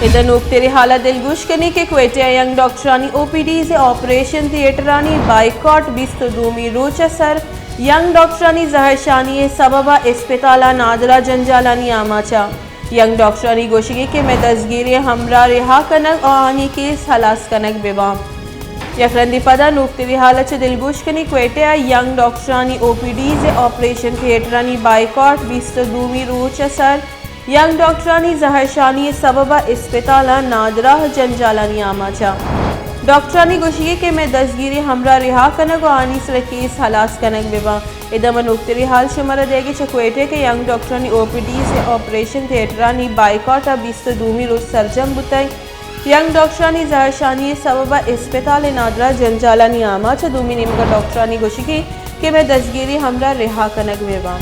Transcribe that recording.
ادا نوکتریں حال ءَ دلگوش کنیں کہ کوئٹہ ءَ ینگ ڈاکٹرانی او پی ڈیز ءِ آپریشن تھیٹرانی بائیکاٹ بیست ءُ دومی روچ ءَ سر، ینگ ڈاکٹرانی زہرشانی ءِ سبب ءَ اسپتال ءَ نادراہ جنجالانی آماچ ءَ۔ ینگ ڈاکٹرانی گوشگ اِنت کہ مئے دزگیریں ہمراہ رہا کنگ ءُ آہانی کیس ہلاس کنگ بہ باں۔ یک رندے پدا نوکتریں حال ءَ چہ دلگوش کنیں کوئٹہ ءَ ینگ ڈاکٹرانی او پی ڈیز ءِ آپریشن تھیٹرانی بائیکاٹ بیست ءُ دومی روچ ءَ سر، ینگ ڈاکٹرانی زہرشانی ءِ سبب ءَ اسپتال ءَ نادراہ جنجالانی آماچ ءَ۔ ڈاکٹرانی گوشگ اِنت کہ مئے دزگیریں ہمراہ رہا کنگ ءُ آہانی سر ءَ کیس ہلاس کنگ بہ باں۔ ادا ما نوکتریں حال شمارا دئیگ ءَ چہ کوئٹہ کہ ینگ ڈاکٹرانی او پی ڈیز ءِ آپریشن تھیٹرانی بائیکاٹ ءَ بیست ءُ دومی روچ سرجم بوتگ۔ ینگ ڈاکٹرانی زہرشانی ءِ سبب ءَ اسپتال ءَ نادراہ جنجالانی آماچ ءَ۔ دومی نیمگ ءَ ڈاکٹرانی گوشگ اِنت کہ مئے دزگیریں ہمراہ رہا کنگ بہ باں۔